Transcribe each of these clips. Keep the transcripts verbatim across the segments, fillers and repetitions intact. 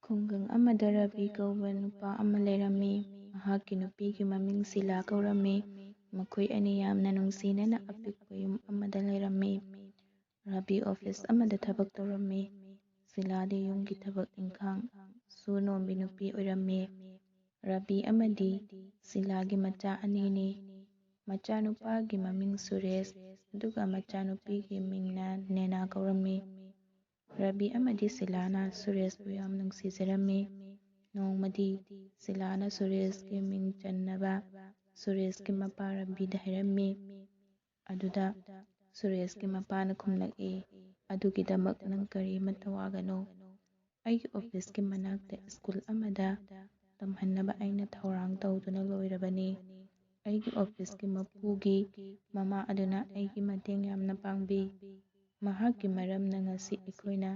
ꯈꯨꯡꯒꯪ ꯑꯃꯗ ꯔꯕꯤ ꯀꯧꯕ ꯅꯨꯄꯥ ꯑꯃ ꯂꯩꯔꯝꯃꯤ꯫ ꯃꯍꯥꯛꯀꯤ ꯅꯨꯄꯤꯒꯤ ꯃꯃꯤꯡ ꯁꯤꯂꯥ ꯀꯧꯔꯝꯃꯤ꯫ ꯃꯈꯣꯏ ꯑꯅꯤ ꯌꯥꯝꯅ ꯅꯨꯡꯁꯤꯅꯅ ꯑꯄꯤꯛꯄ ꯌꯨꯝ ꯑꯃꯗ ꯂꯩꯔꯝꯃꯤ꯫ ꯔꯕꯤ ꯑꯣꯐꯤꯁ ꯑꯃꯗ ꯊꯕꯛ ꯇꯧꯔꯝꯃꯤ꯫ ꯁꯤꯂꯥꯗꯤ ꯌꯨꯝꯒꯤ ꯊꯕꯛ ꯏꯪꯈꯥꯡ ꯁꯨ ꯅꯣꯝꯕꯤ ꯅꯨꯄꯤ ꯑꯣꯏꯔꯝꯃꯤ꯫ ꯔꯕꯤ ꯑꯃꯗꯤ ꯁꯤꯂꯥꯒꯤ ꯃꯆꯥ ꯑꯅꯤꯅꯤ꯫ ꯃꯆꯥꯅꯨꯄꯥꯒꯤ ꯃꯃꯤꯡ ꯁꯨꯔꯦꯁ, ꯑꯗꯨꯒ ꯃꯆꯥꯅꯨꯄꯤꯒꯤ ꯃꯤꯡꯅ ꯅꯦꯅꯥ ꯀꯧꯔꯝꯃꯤ꯫ ꯔꯕꯤ ꯑꯃꯗꯤ ꯁꯤꯂꯥꯅ ꯁꯨꯔꯦꯁꯄꯨ ꯌꯥꯝ ꯅꯨꯡꯁꯤꯖꯔꯝꯃꯤ꯫ ꯅꯣꯡꯃꯗꯤ ꯁꯤꯂꯥꯅ ꯁꯨꯔꯦꯁꯀꯤ ꯃꯤꯡ ꯆꯟꯅꯕ ꯁꯨꯔꯦꯁꯀꯤ ꯃꯄꯥ ꯔꯕꯤꯗ ꯍꯥꯏꯔꯝꯃꯤ꯫ ꯑꯗꯨꯗ ꯁꯨꯔꯦꯁꯀꯤ ꯃꯄꯥꯅ ꯈꯨꯝꯂꯛꯏ, "ꯑꯗꯨꯒꯤꯗꯃꯛ ꯅꯪ ꯀꯔꯤꯃꯠꯇ ꯋꯥꯒꯅꯨ꯫ ꯑꯩꯒꯤ ꯑꯣꯐꯤꯁꯀꯤ ꯃꯅꯥꯛꯇ ꯁ꯭ꯀꯨꯜ ꯑꯃꯗ ꯇꯝꯍꯟꯅꯕ ꯑꯩꯅ ꯊꯧꯔꯥꯡ ꯇꯧꯗꯨꯅ ꯂꯣꯏꯔꯕꯅꯤ꯫ ꯑꯩꯒꯤ ꯑꯣꯐꯤꯁꯀꯤ ꯃꯄꯨꯒꯤ ꯃꯃꯥ ꯑꯗꯨꯅ ꯑꯩꯒꯤ ꯃꯇꯦꯡ ꯌꯥꯝꯅ ꯄꯥꯡꯕꯤ꯫ ꯃꯍꯥꯛꯀꯤ ꯃꯔꯝꯅ ꯉꯁꯤ ꯑꯩꯈꯣꯏꯅ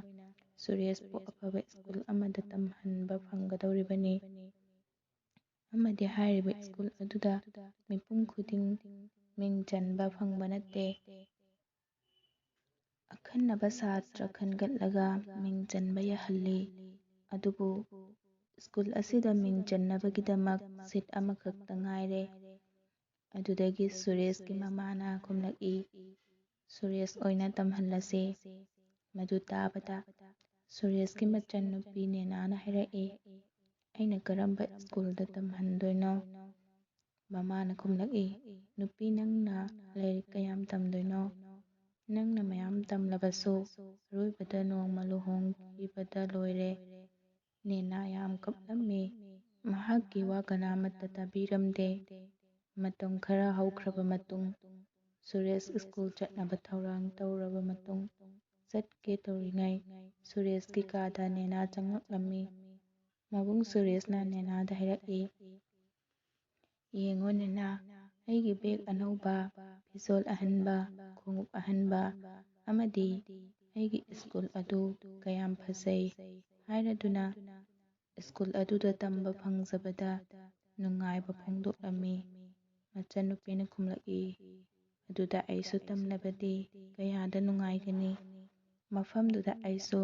ꯁꯨꯔꯦꯁꯄꯨ ꯑꯐꯕ ꯁ꯭ꯀꯨꯜ ꯑꯃꯗ ꯇꯝꯍꯟꯕ ꯐꯪꯒꯗꯧꯔꯤꯕꯅꯤ꯫ ꯑꯃꯗꯤ ꯍꯥꯏꯔꯤꯕ ꯁ꯭ꯀꯨꯜ ꯑꯗꯨꯗ ꯃꯤꯄꯨꯝ ꯈꯨꯗꯤꯡ ꯃꯤꯡ ꯆꯟꯕ ꯐꯪꯕ ꯅꯠꯇꯦ꯫ ꯑꯈꯟꯅꯕ ꯁꯥꯇ꯭ꯔ ꯈꯟꯒꯠꯂꯒ ꯃꯤꯡ ꯆꯟꯕ ꯌꯥꯍꯜꯂꯤ꯫ ꯑꯗꯨꯕꯨ ꯁ꯭ꯀꯨꯜ ꯑꯁꯤꯗ ꯃꯤꯡ ꯆꯟꯅꯕꯒꯤꯗꯃꯛ ꯁꯤꯠ ꯑꯃꯈꯛꯇ ꯉꯥꯏꯔꯦ꯫" ꯑꯗꯨꯗꯒꯤ ꯁꯨꯔꯦꯁꯀꯤ ꯃꯃꯥꯅ ꯈꯨꯝꯂꯛꯏ, "ꯁꯨꯔꯦꯁ ꯑꯣꯏꯅ ꯇꯝꯍꯜꯂꯁꯤ꯫" ꯃꯗꯨ ꯇꯥꯕꯗ ꯁꯨꯔꯦꯁꯀꯤ ꯃꯆꯟꯅꯨꯄꯤ ꯅꯦꯅꯥꯅ ꯍꯥꯏꯔꯛꯏ, "ꯑꯩꯅ ꯀꯔꯝꯕ ꯁ꯭ꯀꯨꯜꯗ ꯇꯝꯍꯟꯗꯣꯏꯅꯣ?" ꯃꯃꯥꯅ ꯈꯨꯝꯂꯛꯏ, "ꯅꯨꯄꯤ, ꯅꯪꯅ ꯂꯥꯏꯔꯤꯛ ꯀꯌꯥꯝ ꯇꯝꯗꯣꯏꯅꯣ? ꯅꯪꯅ ꯃꯌꯥꯝ ꯇꯝꯂꯕꯁꯨ ꯑꯔꯣꯏꯕꯗ ꯅꯣꯡꯃ ꯂꯨꯍꯣꯡꯈꯤꯕꯗ ꯂꯣꯏꯔꯦ꯫" ꯅꯦꯅꯥ ꯌꯥꯝ ꯀꯞꯂꯝꯃꯤ꯫ ꯃꯍꯥꯛꯀꯤ ꯋꯥ ꯀꯅꯥꯃꯠꯇ ꯇꯥꯕꯤꯔꯝꯗꯦ꯫ ꯃꯇꯝ ꯈꯔ ꯍꯧꯈ꯭ꯔꯕ ꯃꯇꯨꯡ, ꯁꯨꯔꯦꯁ ꯁ꯭ꯀꯨꯜ ꯆꯠꯅꯕ ꯊꯧꯔꯥꯡ ꯇꯧꯔꯕ ꯃꯇꯨꯡ, ꯆꯠꯀꯦ ꯇꯧꯔꯤꯉꯩ ꯁꯨꯔꯦꯁꯀꯤ ꯀꯥꯗ ꯅꯦꯅꯥ ꯆꯪꯂꯛꯂꯝꯃꯤ꯫ ꯃꯕꯨꯡ ꯁꯨꯔꯦꯁꯅ ꯅꯦꯅꯥꯗ ꯍꯥꯏꯔꯛꯏ, "ꯌꯦꯡꯉꯣ ꯅꯦꯅꯥ, ꯑꯩꯒꯤ ꯕꯦꯒ ꯑꯅꯧꯕ, ꯐꯤꯖꯣꯜ ꯑꯍꯟꯕ, ꯈꯣꯡꯎꯞ ꯑꯍꯟꯕ ꯑꯃꯗꯤ ꯑꯩꯒꯤ ꯁ꯭ꯀꯨꯜ ꯑꯗꯨ ꯀꯌꯥꯝ ꯐꯖꯩ" ꯍꯥꯏꯔꯗꯨꯅ ꯁ꯭ꯀꯨꯜ ꯑꯗꯨꯗ ꯇꯝꯕ ꯐꯪꯖꯕꯗ ꯅꯨꯡꯉꯥꯏꯕ ꯐꯣꯡꯗꯣꯛꯂꯝꯃꯤ꯫ ꯃꯆꯟꯅꯨꯄꯤꯅ ꯈꯨꯝꯂꯛꯏ, "ꯑꯗꯨꯗ ꯑꯩꯁꯨ ꯇꯝꯂꯕꯗꯤ ꯀꯌꯥꯗ ꯅꯨꯡꯉꯥꯏꯒꯅꯤ!" ꯃꯐꯝꯗꯨꯗ ꯑꯩꯁꯨ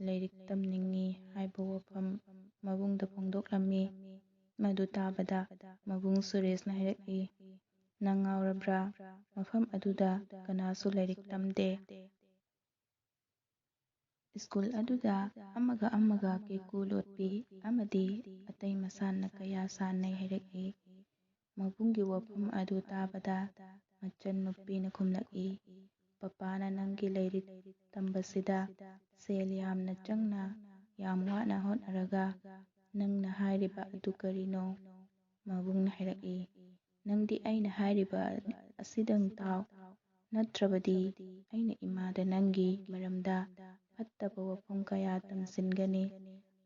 ꯂꯥꯏꯔꯤꯛ ꯇꯝꯅꯤꯡꯏ ꯍꯥꯏꯕ ꯋꯥꯐꯝ ꯃꯕꯨꯡꯗ ꯐꯣꯡꯗꯣꯛꯂꯝꯃꯤ꯫ ꯃꯗꯨ ꯇꯥꯕꯗ ꯃꯕꯨꯡ ꯁꯨꯔꯦꯁꯅ ꯍꯥꯏꯔꯛꯏ, "ꯅꯪ ꯉꯥꯎꯔꯕ꯭ꯔꯥ? ꯃꯐꯝ ꯑꯗꯨꯗ ꯀꯅꯥꯁꯨ ꯂꯥꯏꯔꯤꯛ ꯇꯝꯗꯦ꯫ ꯁ꯭ꯀꯨꯜ ꯑꯗꯨꯗ ꯑꯃꯒ ꯑꯃꯒ ꯀꯦꯀꯨ ꯂꯣꯠꯄꯤ ꯑꯃꯗꯤ ꯑꯇꯩ ꯃꯁꯥꯟꯅ ꯀꯌꯥ ꯁꯥꯟꯅꯩ" ꯍꯥꯏꯔꯛꯏ꯫ ꯃꯕꯨꯡꯒꯤ ꯋꯥꯐꯝ ꯑꯗꯨ ꯇꯥꯕꯗ ꯃꯆꯟꯅꯨꯄꯤꯅ ꯈꯨꯝꯂꯛꯏ, "ꯄꯄꯥꯅ ꯅꯪꯒꯤ ꯂꯥꯏꯔꯤꯛ ꯇꯝꯕꯁꯤꯗ ꯁꯦꯜ ꯌꯥꯝꯅ ꯆꯪꯅ, ꯌꯥꯝ ꯋꯥꯅ ꯍꯣꯠꯅꯔꯒ ꯅꯪꯅ ꯍꯥꯏꯔꯤꯕ ꯑꯗꯨ ꯀꯔꯤꯅꯣ?" ꯃꯕꯨꯡꯅ ꯍꯥꯏꯔꯛꯏ, "ꯅꯪꯗꯤ ꯑꯩꯅ ꯍꯥꯏꯔꯤꯕ ꯑꯁꯤꯗꯪ ꯇꯥꯎ, ꯅꯠꯇ꯭ꯔꯕꯗꯤ ꯑꯩꯅ ꯏꯃꯥꯗ ꯅꯪꯒꯤ ꯃꯔꯝꯗ ꯐꯠꯇꯕ ꯋꯥꯐꯝ ꯀꯌꯥ ꯇꯝꯁꯤꯟꯒꯅꯤ꯫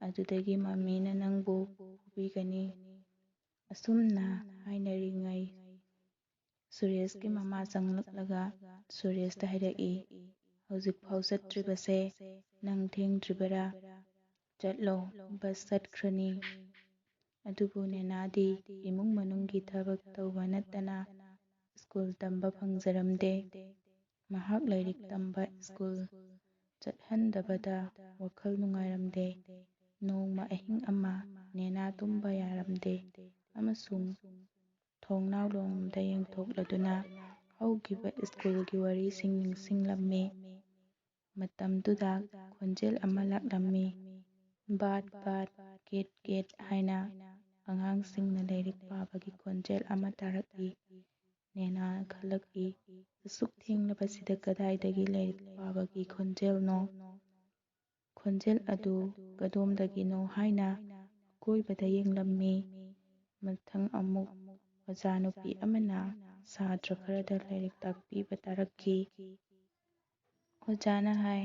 ꯑꯗꯨꯗꯒꯤ ꯃꯃꯤꯅ ꯅꯪꯕꯨ ꯐꯨꯕꯤꯒꯅꯤ꯫" ꯑꯁꯨꯝꯅ ꯍꯥꯏꯅꯔꯤꯉꯩ ꯁꯨꯔꯦꯁꯀꯤ ꯃꯃꯥ ꯆꯪꯂꯛꯂꯒ ꯁꯨꯔꯦꯁꯇ ꯍꯥꯏꯔꯛꯏ, "ꯍꯧꯖꯤꯛꯐꯥꯎ ꯆꯠꯇ꯭ꯔꯤꯕꯁꯦ ꯅꯪ ꯊꯦꯡꯗ꯭ꯔꯤꯕꯔꯥ? ꯆꯠꯂꯣ, ꯕꯁ ꯆꯠꯈ꯭ꯔꯅꯤ꯫" ꯑꯗꯨꯕꯨ ꯅꯦꯅꯥꯗꯤ ꯏꯃꯨꯡ ꯃꯅꯨꯡꯒꯤ ꯊꯕꯛ ꯇꯧꯕ ꯅꯠꯇꯅ ꯁ꯭ꯀꯨꯜ ꯇꯝꯕ ꯐꯪꯖꯔꯝꯗꯦ꯫ ꯃꯍꯥꯛ ꯂꯥꯏꯔꯤꯛ ꯇꯝꯕ ꯁ꯭ꯀꯨꯜ ꯆꯠꯍꯟꯗꯕꯗ ꯋꯥꯈꯜ ꯅꯨꯡꯉꯥꯏꯔꯝꯗꯦ꯫ ꯅꯣꯡꯃ ꯑꯍꯤꯡ ꯑꯃ ꯅꯦꯅꯥ ꯇꯨꯝꯕ ꯌꯥꯔꯝꯗꯦ ꯑꯃꯁꯨꯡ ꯊꯣꯡꯅꯥꯎ ꯂꯣꯝꯗ ꯌꯦꯡꯊꯣꯛꯂꯗꯨꯅ ꯍꯧꯈꯤꯕ ꯁ꯭ꯀꯨꯜꯒꯤ ꯋꯥꯔꯤꯁꯤꯡ ꯅꯤꯡꯁꯤꯡꯂꯝꯃꯤ꯫ ꯃꯇꯝꯗꯨꯗ ꯈꯣꯟꯖꯦꯜ ꯑꯃ ꯂꯥꯛꯂꯝꯃꯤ, "ꯕꯥꯠ ꯕꯥꯠ, ꯀꯦꯠ ꯀꯦꯠ" ꯍꯥꯏꯅ꯫ ꯑꯉꯥꯡꯁꯤꯡꯅ ꯂꯥꯏꯔꯤꯛ ꯄꯥꯕꯒꯤ ꯈꯣꯟꯖꯦꯜ ꯑꯃ ꯇꯥꯔꯛꯏ꯫ ꯅꯦꯅꯥꯅ ꯈꯜꯂꯛꯏ, "ꯑꯁꯨꯛ ꯊꯦꯡꯂꯕꯁꯤꯗ ꯀꯗꯥꯏꯗꯒꯤ ꯂꯥꯏꯔꯤꯛ ꯄꯥꯕꯒꯤ ꯈꯣꯟꯖꯦꯜꯅꯣ?" ꯈꯣꯟꯖꯦꯜ ꯑꯗꯨ ꯀꯗꯣꯝꯗꯒꯤꯅꯣ ꯍꯥꯏꯅ ꯑꯀꯣꯏꯕꯗ ꯌꯦꯡꯂꯝꯃꯤ꯫ ꯃꯊꯪ ꯑꯃꯨꯛ ꯑꯣꯖꯥ ꯅꯨꯄꯤ ꯑꯃꯅ ꯁꯥꯇ꯭ꯔ ꯈꯔꯗ ꯂꯥꯏꯔꯤꯛ ꯇꯥꯛꯄꯤꯕ ꯇꯥꯔꯛꯈꯤ꯫ ꯑꯣꯖꯥꯅ ꯍꯥꯏ,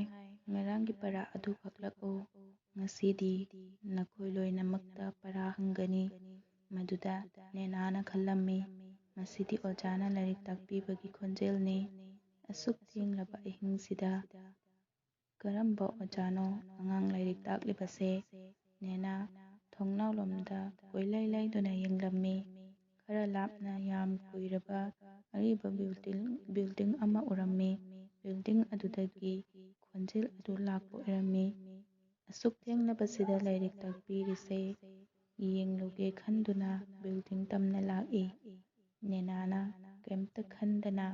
"ꯉꯔꯥꯡꯒꯤ ꯄꯔꯥ ꯑꯗꯨ ꯐꯥꯛꯂꯛꯎ꯫ ꯉꯁꯤꯗꯤ ꯅꯈꯣꯏ ꯂꯣꯏꯅꯃꯛꯇ ꯄꯔꯥ ꯍꯪꯒꯅꯤ꯫" ꯃꯗꯨꯗ ꯅꯦꯅꯥꯅ ꯈꯜꯂꯝꯃꯤ, "ꯃꯁꯤꯗꯤ ꯑꯣꯖꯥꯅ ꯂꯥꯏꯔꯤꯛ ꯇꯥꯛꯄꯤꯕꯒꯤ ꯈꯣꯟꯖꯦꯜꯅꯤ꯫ ꯑꯁꯨꯛ ꯊꯦꯡꯂꯕ ꯑꯍꯤꯡꯁꯤꯗ ꯀꯔꯝꯕ ꯑꯣꯖꯥꯅꯣ ꯑꯉꯥꯡ ꯂꯥꯏꯔꯤꯛ ꯇꯥꯛꯂꯤꯕꯁꯦ?" ꯅꯦꯅꯥ ꯊꯣꯡꯅꯥꯎꯂꯣꯝꯗ ꯀꯣꯏꯂꯩ ꯂꯩꯗꯨꯅ ꯌꯦꯡꯂꯝꯃꯤ꯫ ꯈꯔ ꯂꯥꯞꯅ ꯌꯥꯝ ꯀꯨꯏꯔꯕ ꯑꯔꯤꯕ ꯕꯤꯜꯗꯤꯡ, ꯕꯤꯜꯗꯤꯡ ꯑꯃ ꯎꯔꯝꯃꯤ꯫ ꯕꯤꯜꯗꯤꯡ ꯑꯗꯨꯗꯒꯤ ꯈꯣꯟꯖꯦꯜ ꯑꯗꯨ ꯂꯥꯛꯄ ꯑꯣꯏꯔꯝꯃꯤ꯫ "ꯑꯁꯨꯛ ꯊꯦꯡꯂꯕꯁꯤꯗ ꯂꯥꯏꯔꯤꯛ ꯇꯥꯛꯄꯤꯔꯤꯁꯦ ꯌꯦꯡꯂꯨꯒꯦ" ꯈꯟꯗꯨꯅ building ꯇꯝꯅ ꯂꯥꯛꯏ꯫ ꯅꯦꯅꯥꯅ ꯀꯩꯝꯇ ꯈꯟꯗꯅ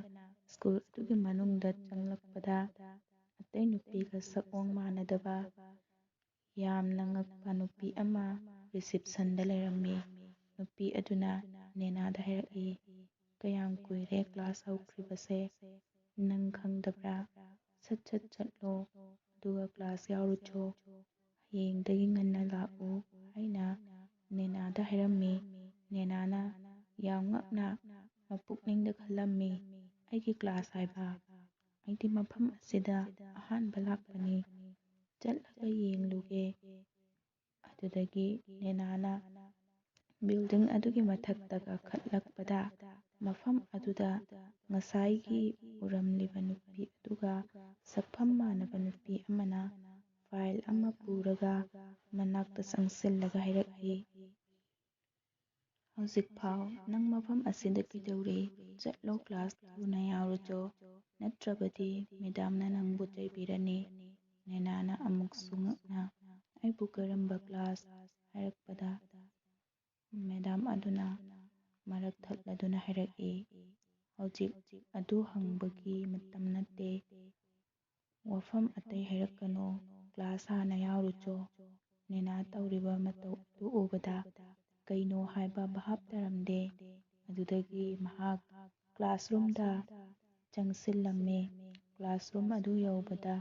ꯁ꯭ꯀꯨꯜ ꯑꯗꯨꯒꯤ ꯃꯅꯨꯡꯗ ꯆꯪꯂꯛꯄꯗ, ꯑꯇꯩ ꯅꯨꯄꯤꯒ ꯁꯛꯑꯣꯡ ꯃꯥꯟꯅꯗꯕ, ꯌꯥꯝꯅ ꯉꯛꯄ ꯅꯨꯄꯤ ꯑꯃ reception ꯗ ꯂꯩꯔꯝꯃꯤ꯫ ꯅꯨꯄꯤ ꯑꯗꯨꯅ ꯅꯦꯅꯥꯗ ꯍꯥꯏꯔꯛꯏ, "ꯀꯌꯥꯝ ꯀꯨꯏꯔꯦ class ꯍꯧꯈ꯭ꯔꯤꯕꯁꯦ? ꯅꯪ ꯈꯪꯗꯕ꯭ꯔꯥ? ꯁꯠ ꯁꯠ ꯆꯠꯂꯣ, ꯑꯗꯨꯒ class ꯌꯥꯎꯔꯨꯆꯣ꯫ ꯍꯌꯦꯡꯗꯒꯤ ꯉꯟꯅ ꯂꯥꯛꯎ" ꯍꯥꯏꯅ ꯅꯦꯅꯥꯗ ꯍꯥꯏꯔꯝꯃꯤ꯫ ꯅꯦꯅꯥꯅ ꯌꯥꯝ ꯉꯛꯅ ꯃꯄꯨꯛꯅꯤꯡꯗ ꯈꯜꯂꯝꯃꯤ, "ꯑꯩꯒꯤ class ꯍꯥꯏꯕ? ꯑꯩꯗꯤ ꯃꯐꯝ ꯑꯁꯤꯗ ꯑꯍꯥꯟꯕ ꯂꯥꯛꯄꯅꯤ꯫ ꯆꯠꯂꯒ ꯌꯦꯡꯂꯨꯒꯦ"꯫ ꯑꯗꯨꯗꯒꯤ ꯅꯦꯅꯥꯅ building ꯑꯗꯨꯒꯤ ꯃꯊꯛꯇ ꯀꯥꯈꯠꯂꯛꯄꯗ, ꯃꯐꯝ ꯑꯗꯨꯗ ꯉꯁꯥꯏꯒꯤ ꯎꯔꯝꯂꯤꯕ ꯅꯨꯄꯤ ꯑꯗꯨꯒ ꯁꯛꯐꯝ ꯃꯥꯟꯅꯕ ꯅꯨꯄꯤ ꯑꯃꯅ file ꯑꯃ ꯄꯨꯔꯒ ꯃꯅꯥꯛꯇ ꯆꯪꯁꯤꯜꯂꯒ ꯍꯥꯏꯔꯛꯏ, "ꯍꯧꯖꯤꯛꯐꯥꯎ ꯅꯪ ꯃꯐꯝ ꯑꯁꯤꯗ ꯀꯩꯗꯧꯔꯤ? ꯆꯠꯂꯣ, class ꯊꯨꯅ ꯌꯥꯎꯔꯨꯆꯣ, ꯅꯠꯇ꯭ꯔꯕꯗꯤ madam ꯅ ꯅꯪꯕꯨ ꯆꯩꯕꯤꯔꯅꯤ"꯫ ꯅꯦꯅꯥꯅ ꯑꯃꯨꯛꯁꯨ ꯉꯛꯅ, "ꯑꯩꯕꯨ ꯀꯔꯝꯕ class?" ꯍꯥꯏꯔꯛꯄꯗ, madam ꯑꯗꯨꯅ ꯃꯔꯛ ꯊꯠꯂꯗꯨꯅ ꯍꯥꯏꯔꯛꯏ, "ꯍꯧꯖꯤꯛ ꯑꯗꯨ ꯍꯪꯕꯒꯤ ꯃꯇꯝ ꯅꯠꯇꯦ꯫ ꯋꯥꯐꯝ ꯑꯇꯩ ꯍꯥꯏꯔꯛꯀꯅꯨ, class ꯍꯥꯟꯅ ꯌꯥꯎꯔꯨꯆꯣ"꯫ ꯅꯦꯅꯥ ꯇꯧꯔꯤꯕ ꯃꯇꯧ ꯑꯗꯨ ꯎꯕꯗ ꯀꯩꯅꯣ ꯍꯥꯏꯕ ꯚꯥꯞ ꯇꯥꯔꯝꯗꯦ꯫ ꯑꯗꯨꯗꯒꯤ ꯃꯍꯥꯛ classroom ꯗ ꯆꯪꯁꯤꯜꯂꯝꯃꯤ꯫ Classroom ꯑꯗꯨ ꯌꯧꯕꯗ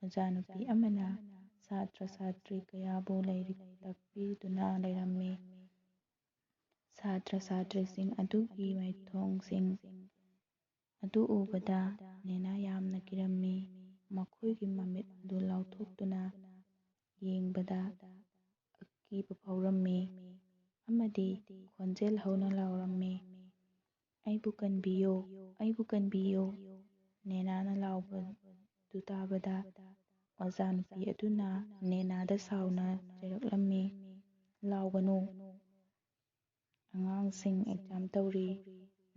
ꯑꯣꯖꯥ ꯅꯨꯄꯤ ꯑꯃꯅ ꯁꯥꯇ꯭ꯔ ꯁꯥꯇ꯭ꯔꯤ ꯀꯌꯥꯕꯨ ꯂꯥꯏꯔꯤꯛ ꯇꯥꯛꯄꯤꯗꯨꯅ ꯂꯩꯔꯝꯃꯤ꯫ ꯁꯥꯇ꯭ꯔ ꯁꯥꯇ꯭ꯔꯤꯁꯤꯡ ꯑꯗꯨꯒꯤ ꯃꯥꯏꯊꯣꯡꯁꯤꯡ ꯑꯗꯨ ꯎꯕꯗ ꯅꯦꯅꯥ ꯌꯥꯝꯅ ꯀꯤꯔꯝꯃꯤ꯫ ꯃꯈꯣꯏꯒꯤ ꯃꯃꯤꯠ ꯑꯗꯨ ꯂꯥꯎꯊꯣꯛꯇꯨꯅ ꯌꯦꯡꯕꯗ ꯑꯀꯤꯕ ꯐꯥꯎꯔꯝꯃꯤ ꯑꯃꯗꯤ ꯈꯣꯟꯖꯦꯜ ꯍꯧꯅ ꯂꯥꯎꯔꯝꯃꯤ, "ꯑꯩꯕꯨ ꯀꯟꯕꯤꯌꯨ, ꯑꯩꯕꯨ ꯀꯟꯕꯤꯌꯨ!" ꯅꯦꯅꯥꯅ ꯂꯥꯎꯕꯗꯨ ꯇꯥꯕꯗ ꯑꯣꯖꯥ ꯅꯨꯄꯤ ꯑꯗꯨꯅ ꯅꯦꯅꯥꯗ ꯁꯥꯎꯅ ꯆꯩꯔꯛꯂꯝꯃꯤ, "ꯂꯥꯎꯒꯅꯨ! ꯑꯉꯥꯡꯁꯤꯡ exam ꯇꯧꯔꯤ꯫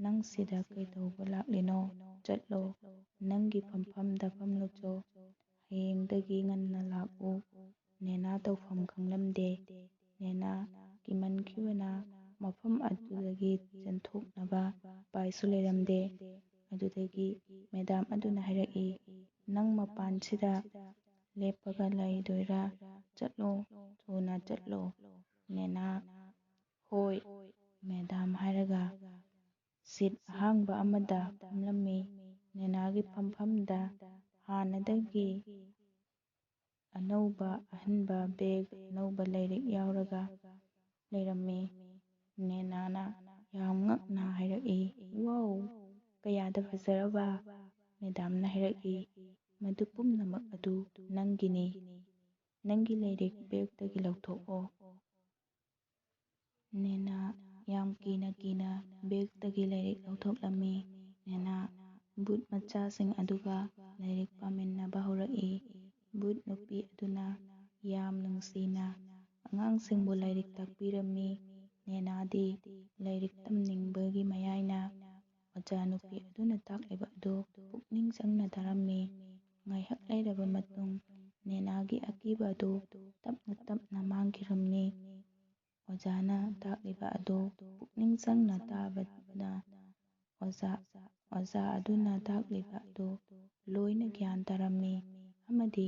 ꯅꯪ ꯁꯤꯗ ꯀꯩꯗꯧꯕ ꯂꯥꯛꯂꯤꯅꯣ? ꯆꯠꯂꯣ, ꯅꯪꯒꯤ ꯐꯝꯐꯝꯗ ꯐꯝꯂꯨꯆꯣ"꯫ ꯍꯌꯦꯡꯗꯒꯤ ꯉꯟꯅ ꯂꯥꯛꯎ꯫ ꯅꯦꯅꯥ ꯇꯧꯐꯝ ꯈꯪꯂꯝꯗꯦ꯫ ꯅꯦꯅꯥ ꯀꯤꯃꯟꯈꯤꯕꯅ ꯃꯐꯝ ꯑꯗꯨꯗꯒꯤ ꯆꯦꯟꯊꯣꯛꯅꯕ ꯎꯄꯥꯏꯁꯨ ꯂꯩꯔꯝꯗꯦ꯫ ꯑꯗꯨꯗꯒꯤ ꯃꯦꯗꯥꯝ ꯑꯗꯨꯅ ꯍꯥꯏꯔꯛꯏ, "ꯅꯪ ꯃꯄꯥꯟꯁꯤꯗ ꯂꯦꯞꯄꯒ ꯂꯩꯗꯣꯏꯔꯥ? ꯆꯠꯂꯣ, ꯊꯨꯅ ꯆꯠꯂꯣ꯫" ꯅꯦꯅꯥ, "ꯍꯣꯏ, ꯃꯦꯗꯥꯝ" ꯍꯥꯏꯔꯒ ꯁꯤꯠ ꯑꯍꯥꯡꯕ ꯑꯃꯗ ꯐꯝꯂꯝꯃꯤ꯫ ꯅꯦꯅꯥꯒꯤ ꯐꯝꯐꯝꯗ ꯍꯥꯟꯅꯗꯒꯤ ꯑꯅꯧꯕ ꯑꯍꯟꯕ ꯕꯦꯒ, ꯑꯅꯧꯕ ꯂꯥꯏꯔꯤꯛ ꯌꯥꯎꯔꯒ ꯂꯩꯔꯝꯃꯤ꯫ ꯅꯦꯅꯥꯅ ꯌꯥꯝ ꯉꯛꯅ ꯍꯥꯏꯔꯛꯏ, "ꯋꯥꯎ, ꯀꯌꯥꯗ ꯐꯖꯔꯕ!" ꯃꯦꯗꯥꯝꯅ ꯍꯥꯏꯔꯛꯏ, "ꯃꯗꯨ ꯄꯨꯝꯅꯃꯛ ꯑꯗꯨ ꯅꯪꯒꯤꯅꯤ꯫ ꯅꯪꯒꯤ ꯂꯥꯏꯔꯤꯛ ꯕꯦꯒꯇꯒꯤ ꯂꯧꯊꯣꯛꯑꯣ꯫" ꯅꯦꯅꯥ ꯌꯥꯝ ꯀꯤꯅ ꯀꯤꯅ ꯕꯦꯒꯇꯒꯤ ꯂꯥꯏꯔꯤꯛ ꯂꯧꯊꯣꯛꯂꯝꯃꯤ꯫ ꯅꯦꯅꯥ ꯕꯨꯠ ꯃꯆꯥꯁꯤꯡ ꯑꯗꯨꯒ ꯂꯥꯏꯔꯤꯛ ꯄꯥꯃꯤꯟꯅꯕ ꯍꯧꯔꯛꯏ꯫ ꯕꯨꯠ ꯅꯨꯄꯤ ꯑꯗꯨꯅ ꯌꯥꯝ ꯅꯨꯡꯁꯤꯅ ꯑꯉꯥꯡꯁꯤꯡꯕꯨ ꯂꯥꯏꯔꯤꯛ ꯇꯥꯛꯄꯤꯔꯝꯃꯤ꯫ ꯅꯦꯅꯥꯗꯤ ꯂꯥꯏꯔꯤꯛ ꯇꯝꯅꯤꯡꯕꯒꯤ ꯃꯌꯥꯏꯅ ꯑꯣꯖꯥ ꯅꯨꯄꯤ ꯑꯗꯨꯅ ꯇꯥꯛꯂꯤꯕ ꯑꯗꯨ ꯄꯨꯛꯅꯤꯡ ꯆꯪꯅ ꯇꯥꯔꯝꯃꯤ꯫ ꯉꯥꯏꯍꯥꯛ ꯂꯩꯔꯕ ꯃꯇꯨꯡ ꯅꯦꯅꯥꯒꯤ ꯑꯀꯤꯕ ꯑꯗꯨ ꯇꯞꯅ ꯇꯞꯅ ꯃꯥꯡꯈꯤꯔꯝꯃꯤ꯫ ꯑꯣꯖꯥꯅ ꯇꯥꯛꯂꯤꯕ ꯑꯗꯨ ꯄꯨꯛꯅꯤꯡ ꯆꯪꯅ ꯇꯥꯕꯅ ꯑꯣꯖꯥ, ꯑꯣꯖꯥ ꯑꯗꯨꯅ ꯇꯥꯛꯂꯤꯕ ꯑꯗꯨ ꯂꯣꯏꯅ ꯒ꯭ꯌꯥꯟ ꯇꯥꯔꯝꯃꯤ ꯑꯃꯗꯤ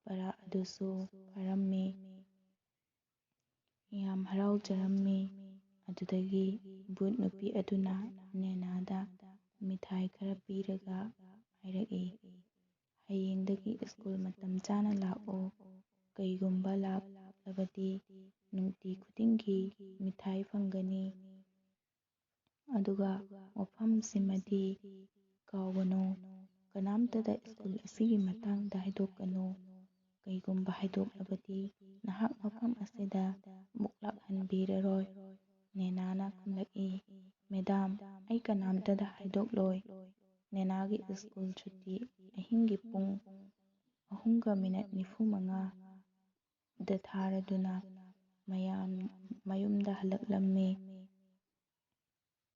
ꯄꯔꯥ ꯑꯗꯨꯁꯨ ꯐꯥꯔꯝꯃꯤ꯫ ꯌꯥꯝ ꯍꯔꯥꯎꯖꯔꯝꯃꯤ꯫ ꯑꯗꯨꯗꯒꯤ ꯕꯨꯠ ꯅꯨꯄꯤ ꯑꯗꯨꯅ ꯅꯦꯅꯥꯗ ꯃꯤꯊꯥꯏ ꯈꯔ ꯄꯤꯔꯒ ꯍꯥꯏꯔꯛꯏ, "ꯍꯌꯦꯡꯗꯒꯤ ꯁ꯭ꯀꯨꯜ ꯃꯇꯝ ꯆꯥꯅ ꯂꯥꯛꯎ꯫ ꯀꯩꯒꯨꯝꯕ ꯂꯥꯛꯂꯕꯗꯤ ꯅꯨꯡꯇꯤ ꯈꯨꯗꯤꯡꯒꯤ ꯃꯤꯊꯥꯏ ꯐꯪꯒꯅꯤ꯫ ꯑꯗꯨꯒ ꯋꯥꯐꯝꯁꯤꯃꯗꯤ ꯀꯥꯎꯒꯅꯨ, ꯀꯅꯥꯝꯇꯗ ꯁ꯭ꯀꯨꯜ ꯑꯁꯤꯒꯤ ꯃꯇꯥꯡꯗ ꯍꯥꯏꯗꯣꯛꯀꯅꯨ꯫ ꯀꯩꯒꯨꯝꯕ ꯍꯥꯏꯗꯣꯛꯂꯕꯗꯤ ꯅꯍꯥꯛ ꯃꯐꯝ ꯑꯁꯤꯗ ꯑꯃꯨꯛ ꯂꯥꯛꯍꯟꯕꯤꯔꯔꯣꯏ꯫" ꯅꯦꯅꯥꯅ ꯈꯨꯝꯂꯛꯏ, "ꯃꯦꯗꯥꯝ, ꯑꯩ ꯀꯅꯥꯝꯇꯗ ꯍꯥꯏꯗꯣꯛꯂꯣꯏ꯫" ꯅꯦꯅꯥꯒꯤ ꯁ꯭ꯀꯨꯜ ꯁꯨꯇꯤ ꯑꯍꯤꯡꯒꯤ ꯄꯨꯡ ꯑꯍꯨꯝꯒ ꯃꯤꯅꯠ ꯅꯤꯐꯨ ꯃꯉꯥꯗ ꯊꯥꯔꯗꯨꯅ ꯃꯌꯥꯝ ꯃꯌꯨꯝꯗ ꯍꯜꯂꯛꯂꯝꯃꯤ꯫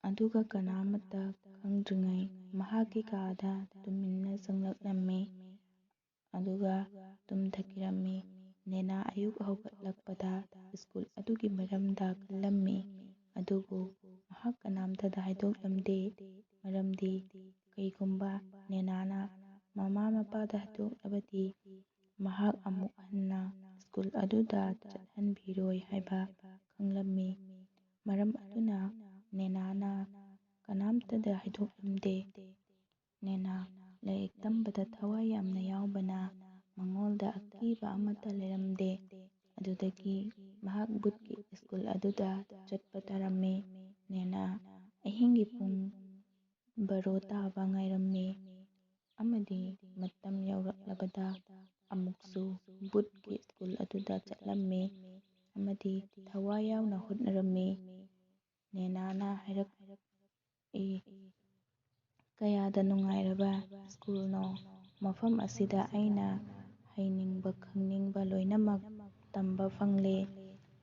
ꯑꯗꯨꯒ ꯀꯅꯥꯃꯠꯇ ꯈꯪꯗ꯭ꯔꯤꯉꯩ ꯃꯍꯥꯛꯀꯤ ꯀꯥꯗ ꯇꯨꯃꯤꯟꯅ ꯆꯪꯂꯛꯂꯝꯃꯤ꯫ ꯑꯗꯨꯒ ꯇꯨꯝꯊꯈꯤꯔꯝꯃꯤ꯫ ꯅꯦꯅꯥ ꯑꯌꯨꯛ ꯍꯧꯒꯠꯂꯛꯄꯗ ꯁ꯭ꯀꯨꯜ ꯑꯗꯨꯒꯤ ꯃꯔꯝꯗ ꯈꯜꯂꯝꯃꯤ, ꯑꯗꯨꯕꯨ ꯃꯍꯥꯛ ꯀꯅꯥꯝꯇꯗ ꯍꯥꯏꯗꯣꯛꯂꯝꯗꯦ, ꯃꯔꯝꯗꯤ ꯀꯩꯒꯨꯝꯕ ꯅꯦꯅꯥꯅ ꯃꯃꯥ ꯃꯄꯥꯗ ꯍꯥꯏꯗꯣꯛꯂꯕꯗꯤ ꯃꯍꯥꯛ ꯑꯃꯨꯛ ꯍꯟꯅ ꯁ꯭ꯀꯨꯜ ꯑꯗꯨꯗ ꯆꯠꯍꯟꯕꯤꯔꯣꯏ ꯍꯥꯏꯕ ꯈꯪꯂꯝꯃꯤ꯫ ꯃꯔꯝ ꯑꯗꯨꯅ ꯅꯦꯅꯥꯅ ꯀꯅꯥꯝꯇꯗ ꯍꯥꯏꯗꯣꯛꯂꯝꯗꯦ꯫ ꯅꯦꯅꯥ ꯂꯥꯏꯔꯤꯛ ꯇꯝꯕꯗ ꯊꯋꯥꯏ ꯌꯥꯝꯅ ꯌꯥꯎꯕꯅ ꯃꯉꯣꯟꯗ ꯑꯀꯤꯕ ꯑꯃꯠꯇ ꯂꯩꯔꯝꯗꯦ꯫ ꯑꯗꯨꯗꯒꯤ ꯃꯍꯥꯛ ꯕꯨꯠꯀꯤ ꯁ꯭ꯀꯨꯜ ꯑꯗꯨꯗ ꯆꯠꯄ ꯇꯥꯔꯝꯃꯤ꯫ ꯅꯦꯅꯥ ꯑꯍꯤꯡꯒꯤ ꯄꯨꯡ ꯕꯥꯔꯣ ꯇꯥꯕ ꯉꯥꯏꯔꯝꯃꯤ ꯑꯃꯗꯤ ꯃꯇꯝ ꯌꯧꯔꯛꯂꯕꯗ ꯑꯃꯨꯛꯁꯨ ꯕꯨꯠꯀꯤ ꯁ꯭ꯀꯨꯜ ꯑꯗꯨꯗ ꯆꯠꯂꯝꯃꯤ ꯑꯃꯗꯤ ꯊꯋꯥꯏ ꯌꯥꯎꯅ ꯍꯣꯠꯅꯔꯝꯃꯤ꯫ ꯅꯦꯅꯥꯅ ꯍꯥꯏꯔꯛꯏ, "ꯀꯌꯥꯗ ꯅꯨꯡꯉꯥꯏꯔꯕ ꯁ꯭ꯀꯨꯜꯅꯣ! ꯃꯐꯝ ꯑꯁꯤꯗ ꯑꯩꯅ ꯍꯩꯅꯤꯡꯕ ꯈꯪꯅꯤꯡꯕ ꯂꯣꯏꯅꯃꯛ ꯇꯝꯕ ꯐꯪꯂꯦ꯫"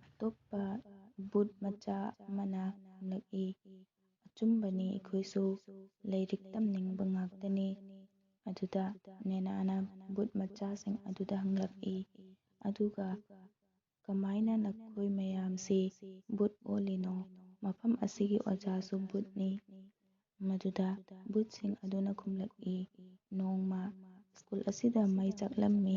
ꯑꯇꯣꯞꯄ ꯕꯨꯠ ꯃꯆꯥ ꯑꯃꯅ ꯈꯨꯝꯂꯛꯏ, "ꯑꯆꯨꯝꯕꯅꯤ, ꯑꯩꯈꯣꯏꯁꯨ ꯂꯥꯏꯔꯤꯛ ꯇꯝꯅꯤꯡꯕ ꯉꯥꯛꯇꯅꯤ꯫" ꯑꯗꯨꯗ ꯅꯦꯅꯥꯅ ꯕꯨꯠ ꯃꯆꯥꯁꯤꯡ ꯑꯗꯨꯗ ꯍꯪꯂꯛꯏ, "ꯑꯗꯨꯒ ꯀꯃꯥꯏꯅ ꯅꯈꯣꯏ ꯃꯌꯥꯝꯁꯤ ꯕꯨꯠ ꯑꯣꯜꯂꯤꯅꯣ? ꯃꯐꯝ ꯑꯁꯤꯒꯤ ꯑꯣꯖꯥꯁꯨ ꯕꯨꯠꯅꯤ꯫" ꯃꯗꯨꯗ ꯕꯨꯠꯁꯤꯡ ꯑꯗꯨꯅ ꯈꯨꯝꯂꯛꯏ, "ꯅꯣꯡꯃ ꯁ꯭ꯀꯨꯜ ꯑꯁꯤꯗ ꯃꯩ ꯆꯥꯛꯂꯝꯃꯤ꯫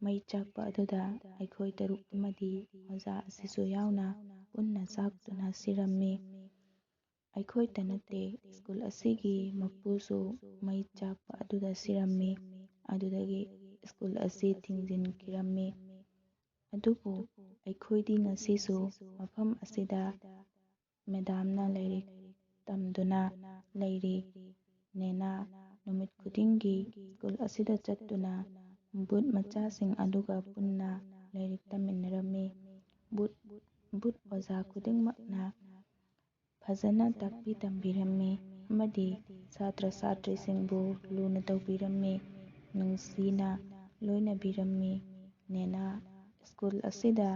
ꯃꯩ ꯆꯥꯛꯄ ꯑꯗꯨꯗ ꯑꯩꯈꯣꯏ ꯇꯔꯨꯛ ꯑꯃꯗꯤ ꯑꯣꯖꯥ ꯑꯁꯤꯁꯨ ꯌꯥꯎꯅ ꯄꯨꯟꯅ ꯆꯥꯛꯇꯨꯅ ꯁꯤꯔꯝꯃꯤ꯫ ꯑꯩꯈꯣꯏꯇ ꯅꯠꯇꯦ, ꯁ꯭ꯀꯨꯜ ꯑꯁꯤꯒꯤ ꯃꯄꯨꯁꯨ ꯃꯩ ꯆꯥꯛꯄ ꯑꯗꯨꯗ ꯁꯤꯔꯝꯃꯤ꯫ ꯑꯗꯨꯗꯒꯤ ꯁ꯭ꯀꯨꯜ ꯑꯁꯤ ꯊꯤꯡꯖꯤꯟꯈꯤꯔꯝꯃꯤ꯫ ꯑꯗꯨꯕꯨ ꯑꯩꯈꯣꯏꯗꯤ ꯉꯁꯤꯁꯨ ꯃꯐꯝ ꯑꯁꯤꯗ ꯃꯦꯗꯥꯝꯅ ꯂꯥꯏꯔꯤꯛ ꯇꯝꯗꯨꯅ ꯂꯩꯔꯤ꯫" ꯅꯦꯅꯥ ꯅꯨꯃꯤꯠ ꯈꯨꯗꯤꯡꯒꯤ ꯁ꯭ꯀꯨꯜ ꯑꯁꯤꯗ ꯆꯠꯇꯨꯅ ꯕꯨꯠ ꯃꯆꯥꯁꯤꯡ ꯑꯗꯨꯒ ꯄꯨꯟꯅ ꯂꯥꯏꯔꯤꯛ ꯇꯝꯃꯤꯟꯅꯔꯝꯃꯤ꯫ ꯕꯨꯠ, ꯕꯨꯠ ꯑꯣꯖꯥ ꯈꯨꯗꯤꯡꯃꯛꯅ ꯐꯖꯅ ꯇꯥꯛꯄꯤ ꯇꯝꯕꯤꯔꯝꯃꯤ ꯑꯃꯗꯤ ꯁꯥꯇ꯭ꯔ ꯁꯥꯇ꯭ꯔꯤꯁꯤꯡꯕꯨ ꯂꯨꯅ ꯇꯧꯕꯤꯔꯝꯃꯤ, ꯅꯨꯡꯁꯤꯅ ꯂꯣꯏꯅꯕꯤꯔꯝꯃꯤ꯫ ꯅꯦꯅꯥ ꯁ꯭ꯀꯨꯜ ꯑꯁꯤꯗ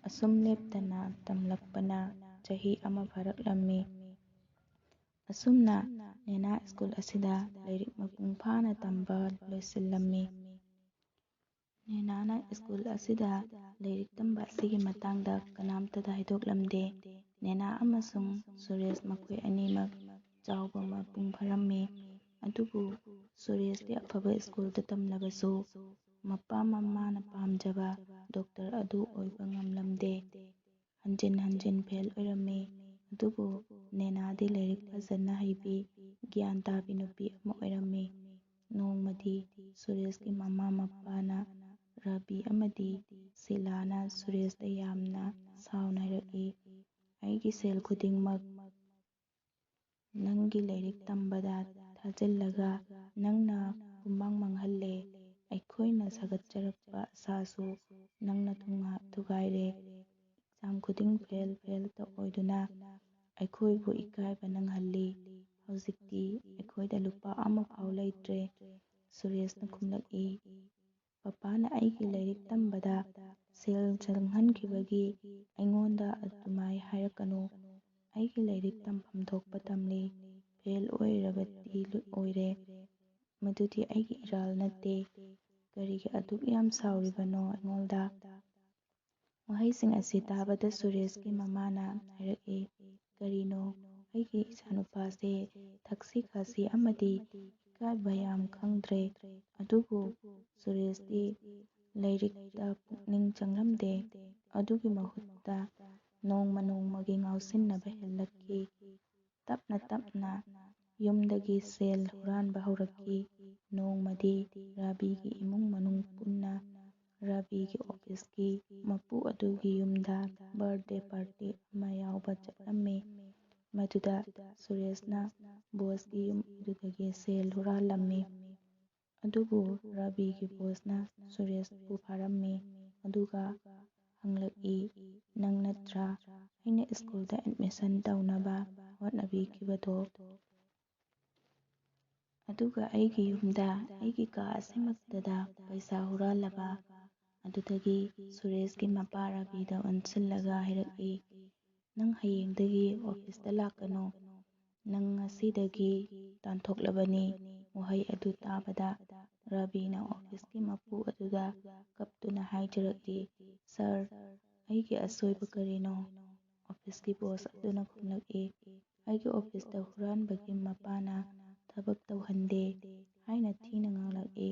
ꯑꯁꯨꯝ ꯂꯦꯞꯇꯅ ꯇꯝꯂꯛꯄꯅ ꯆꯍꯤ ꯑꯃ ꯐꯥꯔꯛꯂꯝꯃꯤ꯫ ꯑꯁꯨꯝꯅ ꯅꯦꯅꯥ ꯁ꯭ꯀꯨꯜ ꯑꯁꯤꯗ ꯂꯥꯏꯔꯤꯛ ꯃꯄꯨꯡ ꯐꯥꯅ ꯇꯝꯕ ꯂꯣꯏꯁꯤꯜꯂꯝꯃꯤ꯫ ꯅꯦꯅꯥꯅ ꯁ꯭ꯀꯨꯜ ꯑꯁꯤꯗ ꯂꯥꯏꯔꯤꯛ ꯇꯝꯕ ꯑꯁꯤꯒꯤ ꯃꯇꯥꯡꯗ ꯀꯅꯥꯝꯇꯗ ꯍꯥꯏꯗꯣꯛꯂꯝꯗꯦ꯫ ꯅꯦꯅꯥ ꯑꯃꯁꯨꯡ ꯁꯨꯔꯦꯁ ꯃꯈꯣꯏ ꯑꯅꯤꯃꯛ ꯆꯥꯎꯕ ꯃꯄꯨꯡ ꯐꯥꯔꯝꯃꯤ꯫ ꯑꯗꯨꯕꯨ ꯁꯨꯔꯦꯁꯇꯤ ꯑꯐꯕ ꯁ꯭ꯀꯨꯜꯗ ꯇꯝꯂꯕꯁꯨ ꯃꯄꯥ ꯃꯃꯥꯅ ꯄꯥꯝꯖꯕ ꯗꯣꯛꯇꯔ ꯑꯗꯨ ꯑꯣꯏꯕ ꯉꯝꯂꯝꯗꯦ꯫ ꯍꯟꯖꯤꯟ ꯍꯟꯖꯤꯟ ꯐꯦꯜ ꯑꯣꯏꯔꯝꯃꯤ꯫ ꯑꯗꯨꯕꯨ ꯅꯦꯅꯥꯗꯤ ꯂꯥꯏꯔꯤꯛ ꯐꯖꯅ ꯍꯩꯕꯤ, ꯒ꯭ꯌꯥꯟ ꯇꯥꯕꯤ ꯅꯨꯄꯤ ꯑꯃ ꯑꯣꯏꯔꯝꯃꯤ꯫ ꯅꯣꯡꯃꯗꯤ ꯁꯨꯔꯦꯁꯀꯤ ꯃꯃꯥ ꯃꯄꯥꯅ ꯔꯥꯕꯤ ꯑꯃꯗꯤ ꯁꯤꯂꯥꯅ ꯁꯨꯔꯦꯁꯇ ꯌꯥꯝꯅ ꯁꯥꯎꯅ ꯍꯥꯏꯔꯛꯏ, "ꯑꯩꯒꯤ ꯁꯦꯜ ꯈꯨꯗꯤꯡꯃꯛ ꯅꯪꯒꯤ ꯂꯥꯏꯔꯤꯛ ꯇꯝꯕꯗ ꯊꯥꯖꯤꯜꯂꯒ ꯅꯪꯅ ꯄꯨꯝꯃꯥꯡ ꯃꯥꯡꯍꯜꯂꯦ꯫ ꯑꯩꯈꯣꯏꯅ ꯁꯥꯒꯠꯆꯔꯛꯄ ꯑꯁꯥꯁꯨ ꯅꯪꯅ ꯊꯨꯡꯉ-, ꯊꯨꯒꯥꯏꯔꯦ꯫ ꯑꯦꯛꯖꯥꯝ ꯈꯨꯗꯤꯡ ꯐꯦꯜ ꯐꯦꯜꯇ ꯑꯣꯏꯗꯨꯅ ꯑꯩꯈꯣꯏꯕꯨ ꯏꯀꯥꯏꯕ ꯅꯪꯍꯜꯂꯤ꯫ ꯍꯧꯖꯤꯛꯇꯤ ꯑꯩꯈꯣꯏꯗ ꯂꯨꯄꯥ ꯑꯃ ꯐꯥꯎ ꯂꯩꯇ꯭ꯔꯦ"꯫ ꯁꯨꯔꯦꯁꯅ ꯈꯨꯝꯂꯛꯏ, "ꯄꯄꯥꯅ ꯑꯩꯒꯤ ꯂꯥꯏꯔꯤꯛ ꯇꯝꯕꯗ ꯁꯦꯜ ꯆꯪꯍꯟꯈꯤꯕꯒꯤ ꯑꯩꯉꯣꯟꯗ ꯑꯗꯨꯃꯥꯏ ꯍꯥꯏꯔꯛꯀꯅꯨ꯫ ꯑꯩꯒꯤ ꯂꯥꯏꯔꯤꯛ ꯇꯝꯐꯝ ꯊꯣꯛꯄ ꯇꯝꯂꯤ, ꯐꯦꯜ ꯑꯣꯏꯔꯕꯗꯤ ꯑꯣꯏꯔꯦ꯫ ꯃꯗꯨꯗꯤ ꯑꯩꯒꯤ ꯏꯔꯥꯜ ꯅꯠꯇꯦ꯫ ꯀꯔꯤꯒꯤ ꯑꯗꯨꯛ ꯌꯥꯝ ꯁꯥꯎꯔꯤꯕꯅꯣ ꯑꯩꯉꯣꯟꯗ?" ꯋꯥꯍꯩꯁꯤꯡ ꯑꯁꯤ ꯇꯥꯕꯗ ꯁꯨꯔꯦꯁꯀꯤ ꯃꯃꯥꯅ ꯍꯥꯏꯔꯛꯏ, "ꯀꯔꯤꯅꯣ, ꯑꯩꯒꯤ ꯏꯆꯥꯅꯨꯄꯥꯁꯦ ꯊꯛꯁꯤ ꯈꯥꯁꯤ ꯑꯃꯗꯤ ꯏꯀꯥꯏ ꯕꯌꯥꯝ ꯈꯪꯗ꯭ꯔꯦ"꯫ ꯑꯗꯨꯕꯨ ꯁꯨꯔꯦꯁꯇꯤ ꯂꯥꯏꯔꯤꯛꯇ ꯄꯨꯛꯅꯤꯡ ꯆꯪꯂꯝꯗꯦ꯫ ꯑꯗꯨꯒꯤ ꯃꯍꯨꯠꯇ ꯅꯣꯡꯃ ꯅꯣꯡꯃꯒꯤ ꯉꯥꯎꯁꯤꯟꯅꯕ ꯍꯦꯜꯂꯛꯈꯤ꯫ ꯇꯞꯅ ꯇꯞꯅ ꯌꯨꯝꯗꯒꯤ ꯁꯦꯜ ꯍꯨꯔꯥꯟꯕ ꯍꯧꯔꯛꯈꯤ꯫ ꯅꯣꯡꯃꯗꯤ ꯔꯥꯕꯤꯒꯤ ꯏꯃꯨꯡ ꯃꯅꯨꯡ ꯄꯨꯟꯅ ꯔꯥꯕꯤꯒꯤ ꯑꯣꯐꯤꯁꯀꯤ ꯃꯄꯨ ꯑꯗꯨꯒꯤ ꯌꯨꯝꯗ ꯕꯥꯔꯗꯦ ꯄꯥꯔꯇꯤ ꯑꯃ ꯌꯥꯎꯕ ꯆꯠꯂꯝꯃꯤ꯫ ꯃꯗꯨꯗ ꯁꯨꯔꯦꯁꯅ ꯕꯣꯁꯀꯤ ꯌꯨꯝ ꯑꯗꯨꯗꯒꯤ ꯁꯦꯜ ꯍꯨꯔꯥꯜꯂꯝꯃꯤ꯫ ꯑꯗꯨꯕꯨ ꯔꯥꯕꯤꯒꯤ ꯕꯣꯁꯅ ꯁꯨꯔꯦꯁꯄꯨ ꯐꯥꯔꯝꯃꯤ, ꯑꯗꯨꯒ ꯍꯪꯂꯛꯏ, "ꯅꯪ ꯅꯠꯇ꯭ꯔꯥ ꯑꯩꯅ ꯁ꯭ꯀꯨꯜꯗ ꯑꯦꯗꯃꯤꯁꯟ ꯇꯧꯅꯕ ꯍꯣꯠꯅꯕꯤꯈꯤꯕꯗꯣ?" ꯑꯗꯨꯒ ꯑꯩꯒꯤ ꯌꯨꯝꯗ, ꯑꯩꯒꯤ ꯀꯥ ꯑꯁꯤꯃꯛꯇꯗ ꯄꯩꯁꯥ ꯍꯨꯔꯥꯜꯂꯕ? ꯑꯗꯨꯗꯒꯤ ꯁꯨꯔꯦꯁꯀꯤ ꯃꯄꯥ ꯔꯥꯕꯤꯗ ꯑꯣꯟꯁꯤꯜꯂꯒ ꯍꯥꯏꯔꯛꯏ, "ꯅꯪ ꯍꯌꯦꯡꯗꯒꯤ ꯑꯣꯐꯤꯁꯇ ꯂꯥꯛꯀꯅꯨ꯫ ꯅꯪ ꯉꯁꯤꯗꯒꯤ ꯇꯥꯟꯊꯣꯛꯂꯕꯅꯤ"꯫ ꯋꯥꯍꯩ ꯑꯗꯨ ꯇꯥꯕꯗ ꯔꯥꯕꯤꯅ ꯑꯣꯐꯤꯁꯀꯤ ꯃꯄꯨ ꯑꯗꯨꯗ ꯀꯞꯇꯨꯅ ꯍꯥꯏꯖꯔꯛꯏ, "ꯁꯥꯔ, ꯑꯩꯒꯤ ꯑꯁꯣꯏꯕ ꯀꯔꯤꯅꯣ?" ꯑꯣꯐꯤꯁꯀꯤ ꯕꯣꯁ ꯑꯗꯨꯅ ꯈꯨꯝꯂꯛꯏ, "ꯑꯩꯒꯤ ꯑꯣꯐꯤꯁꯇ ꯍꯨꯔꯥꯟꯕꯒꯤ ꯃꯄꯥꯅ ꯊꯕꯛ ꯇꯧꯍꯟꯗꯦ" ꯍꯥꯏꯅ ꯊꯤꯅ ꯉꯥꯡꯂꯛꯏ꯫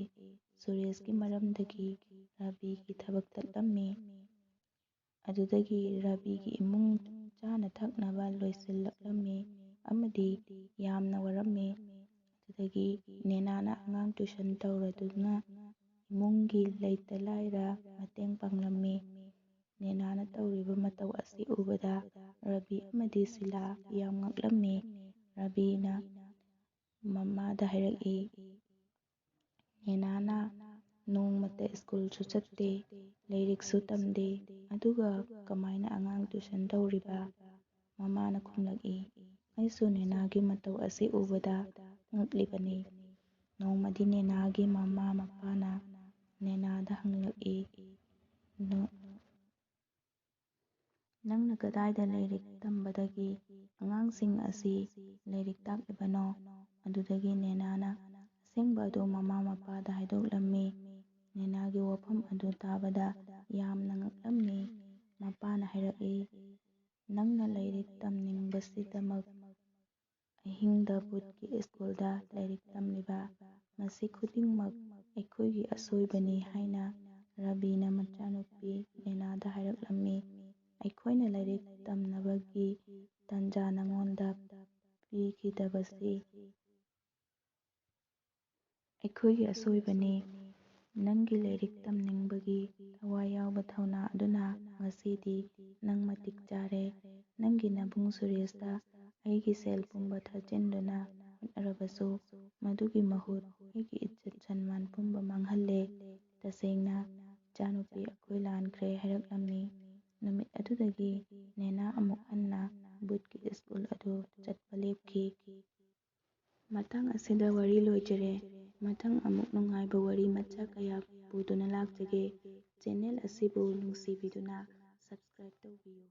ꯁꯨꯔꯦꯁꯀꯤ ꯃꯔꯝꯗꯒꯤ ꯔꯥꯕꯤꯒꯤ ꯊꯕꯛ ꯇꯠꯂꯝꯃꯤ꯫ ꯑꯗꯨꯗꯒꯤ ꯔꯥꯕꯤꯒꯤ ꯏꯃꯨꯡ ꯆꯥꯅ ꯊꯛꯅꯕ ꯂꯣꯏꯁꯤꯜꯂꯛꯂꯝꯃꯤ ꯑꯃꯗꯤ ꯌꯥꯝꯅ ꯋꯥꯔꯝꯃꯤ꯫ ꯑꯗꯨꯗꯒꯤ ꯅꯦꯅꯥꯅ ꯑꯉꯥꯡ ꯇ꯭ꯌꯨꯁꯟ ꯇꯧꯔꯗꯨꯅ ꯏꯃꯨꯡꯒꯤ ꯂꯩꯇ ꯂꯥꯏꯔ ꯃꯇꯦꯡ ꯄꯥꯡꯂꯝꯃꯤ꯫ ꯅꯦꯅꯥꯅ ꯇꯧꯔꯤꯕ ꯃꯇꯧ ꯑꯁꯤ ꯎꯕꯗ ꯔꯥꯕꯤ ꯑꯃꯗꯤ ꯁꯤꯂꯥ ꯌꯥꯝ ꯉꯛꯂꯝꯃꯤ꯫ ꯔꯥꯕꯤꯅ ꯃꯃꯥꯗ ꯍꯥꯏꯔꯛꯏ, "ꯅꯦꯅꯥꯅ ꯅꯣꯡꯃꯇ ꯁ꯭ꯀꯨꯜꯁꯨ ꯆꯠꯇꯦ, ꯂꯥꯏꯔꯤꯛꯁꯨ ꯇꯝꯗꯦ, ꯑꯗꯨꯒ ꯀꯃꯥꯏꯅ ꯑꯉꯥꯡ ꯇ꯭ꯌꯨꯁꯟ ꯇꯧꯔꯤꯕ?" ꯃꯃꯥꯅ ꯈꯨꯝꯂꯛꯏ, "ꯑꯩꯁꯨ ꯅꯦꯅꯥꯒꯤ ꯃꯇꯧ ꯑꯁꯤ ꯎꯕꯗ ꯉꯛꯂꯤꯕꯅꯤ꯫" ꯅꯣꯡꯃꯗꯤ ꯅꯦꯅꯥꯒꯤ ꯃꯃꯥ ꯃꯄꯥꯅ ꯅꯦꯅꯥꯗ ꯍꯪꯂꯛꯏ, "ꯅꯣ-, ꯅꯪꯅ ꯀꯗꯥꯏꯗ ꯂꯥꯏꯔꯤꯛ ꯇꯝꯕꯗꯒꯤ ꯑꯉꯥꯡꯁꯤꯡ ꯑꯁꯤ ꯂꯥꯏꯔꯤꯛ ꯇꯥꯛꯂꯤꯕꯅꯣ?" ꯑꯗꯨꯗꯒꯤ ꯅꯦꯅꯥꯅ ꯑꯁꯦꯡꯕ ꯑꯗꯨ ꯃꯃꯥ ꯃꯄꯥꯗ ꯍꯥꯏꯗꯣꯛꯂꯝꯃꯤ꯫ ꯅꯦꯅꯥꯒꯤ ꯋꯥꯐꯝ ꯑꯗꯨ ꯇꯥꯕꯗ ꯌꯥꯝꯅ ꯉꯛꯂꯝꯃꯤ꯫ ꯃꯄꯥꯅ ꯍꯥꯏꯔꯛꯏ, "ꯅꯪꯅ ꯂꯥꯏꯔꯤꯛ ꯇꯝꯅꯤꯡꯕꯁꯤꯗꯃꯛ ꯑꯍꯤꯡꯗ ꯚꯨꯠꯀꯤ ꯁ꯭ꯀꯨꯜꯗ ꯂꯥꯏꯔꯤꯛ ꯇꯝꯂꯤꯕ, ꯃꯁꯤ ꯈꯨꯗꯤꯡꯃꯛ ꯑꯩꯈꯣꯏꯒꯤ ꯑꯁꯣꯏꯕꯅꯤ" ꯍꯥꯏꯅ ꯔꯥꯕꯤꯅ ꯃꯆꯥꯅꯨꯄꯤ ꯅꯦꯅꯥꯗ ꯍꯥꯏꯔꯛꯂꯝꯃꯤ꯫ "ꯑꯩꯈꯣꯏꯅ ꯂꯥꯏꯔꯤꯛ ꯇꯝꯅꯕꯒꯤ ꯇꯥꯟꯖꯥ ꯅꯉꯣꯟꯗ ꯄꯤꯈꯤꯗꯕꯁꯤ ꯑꯩꯈꯣꯏꯒꯤ ꯑꯁꯣꯏꯕꯅꯤ꯫ ꯅꯪꯒꯤ ꯂꯥꯏꯔꯤꯛ ꯇꯝꯅꯤꯡꯕꯒꯤ ꯊꯋꯥꯏ ꯌꯥꯎꯕ ꯊꯧꯅꯥ ꯑꯗꯨꯅ ꯉꯁꯤꯗꯤ ꯅꯪ ꯃꯇꯤꯛ ꯆꯥꯔꯦ꯫ ꯅꯪꯒꯤ ꯅꯕꯨꯡ ꯁꯨꯔꯦꯁꯇ ꯑꯩꯒꯤ ꯁꯦꯜ ꯄꯨꯝꯕ ꯊꯥꯖꯤꯟꯗꯨꯅ ꯍꯣꯠꯅꯔꯕꯁꯨ, ꯃꯗꯨꯒꯤ ꯃꯍꯨꯠ ꯑꯩꯒꯤ ꯏꯖꯠ ꯁꯟꯃꯥꯟ ꯄꯨꯝꯕ ꯃꯥꯡꯍꯜꯂꯦ꯫ ꯇꯁꯦꯡꯅ, ꯏꯆꯥꯅꯨꯄꯤ ꯑꯩꯈꯣꯏ ꯂꯥꯟꯈ꯭ꯔꯦ" ꯍꯥꯏꯔꯛꯂꯝꯃꯤ꯫ ꯅꯨꯃꯤꯠ ꯑꯗꯨꯗꯒꯤ ꯅꯦꯅꯥ ꯑꯃꯨꯛ ꯍꯟꯅ ꯚꯨꯠꯀꯤ ꯁ꯭ꯀꯨꯜ ꯑꯗꯨ ꯆꯠꯄ ꯂꯦꯞꯈꯤ꯫ ꯃꯇꯥꯡ ꯑꯁꯤꯗ ꯋꯥꯔꯤ ꯂꯣꯏꯖꯔꯦ꯫ ꯃꯊꯪ ꯑꯃꯨꯛ ꯅꯨꯡꯉꯥꯏꯕ ꯋꯥꯔꯤ ꯃꯆꯥ ꯀꯌꯥ ꯄꯨꯗꯨꯅ ꯂꯥꯛꯆꯒꯦ꯫ ꯆꯦꯅꯦꯜ ꯑꯁꯤꯕꯨ ꯅꯨꯡꯁꯤꯕꯤꯗꯨꯅ ꯁꯕꯁꯀ꯭ꯔꯥꯏꯕ ꯇꯧꯕꯤꯌꯨ꯫